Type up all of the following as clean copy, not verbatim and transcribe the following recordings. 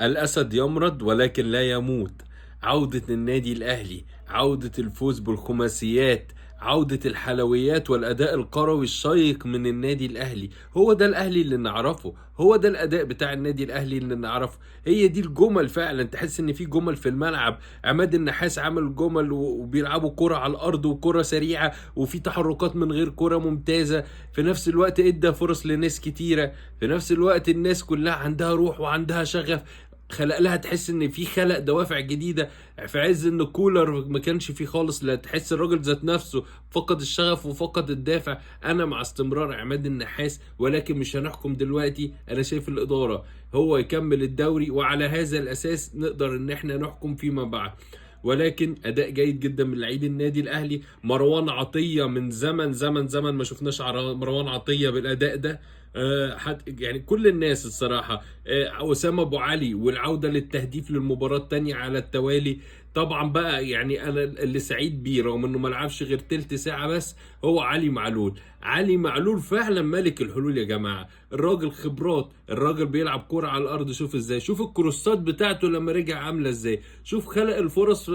الأسد يمرض ولكن لا يموت. عودة النادي الأهلي، عودة الفوز بالخماسيات، عودة الحلويات والأداء الكروي الشيق من النادي الأهلي. هو ده الأهلي اللي نعرفه، هو ده الأداء بتاع النادي الأهلي اللي نعرفه، هي دي الجمل فعلا. تحس إن في جمل في الملعب. عماد النحاس عمل جمل وبيلعبوا كرة على الأرض وكرة سريعة وفي تحركات من غير كرة ممتازة. في نفس الوقت ادى فرص لناس كتيرة، في نفس الوقت الناس كلها عندها روح وعندها شغف، خلق لها، تحس ان في خلق دوافع جديدة. في عز ان كولر ما كانش فيه خالص، لا تحس الراجل ذات نفسه فقد الشغف وفقد الدافع. انا مع استمرار عماد النحاس، ولكن مش هنحكم دلوقتي. انا شايف الادارة هو يكمل الدوري، وعلى هذا الاساس نقدر ان احنا نحكم فيما بعد. ولكن اداء جيد جدا من لعيب النادي الاهلي. مروان عطية من زمن زمن زمن ما شفناش مروان عطية بالاداء ده. يعني كل الناس الصراحة، اسامة ابو علي والعودة للتهديف للمباراة الثانية على التوالي. طبعا بقى يعني انا اللي سعيد بيه رغم انه ما لعبش غير تلت ساعة بس هو علي معلول. علي معلول فعلا ملك الحلول يا جماعة. الراجل خبرات، الراجل بيلعب كرة على الارض. شوف ازاي، شوف الكروسات بتاعته لما رجع عامله ازاي، شوف خلق الفرص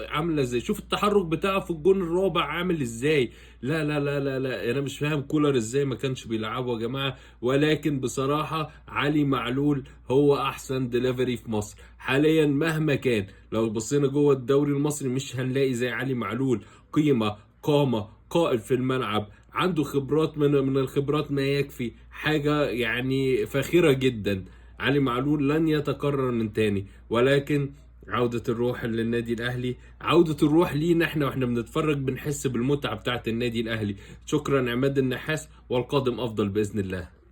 عامله ازاي، شوف التحرك بتاعه في الجون الرابع عامل ازاي. لا لا لا لا لا، انا مش فاهم كولر ازاي ما كانش بيلعبه يا جماعة. ولكن بصراحة علي معلول هو احسن دليفري في مصر حاليا مهما كان. لو بصينا جوه الدوري المصري مش هنلاقي زي علي معلول. قيمة، قامه، قائد في الملعب، عنده خبرات من الخبرات ما يكفي، حاجة يعني فاخره جدا. علي معلول لن يتكرر من تاني. ولكن عودة الروح للنادي الأهلي، عودة الروح لينا احنا واحنا بنتفرج بنحس بالمتعة بتاعت النادي الأهلي. شكرا عماد النحاس، والقادم أفضل بإذن الله.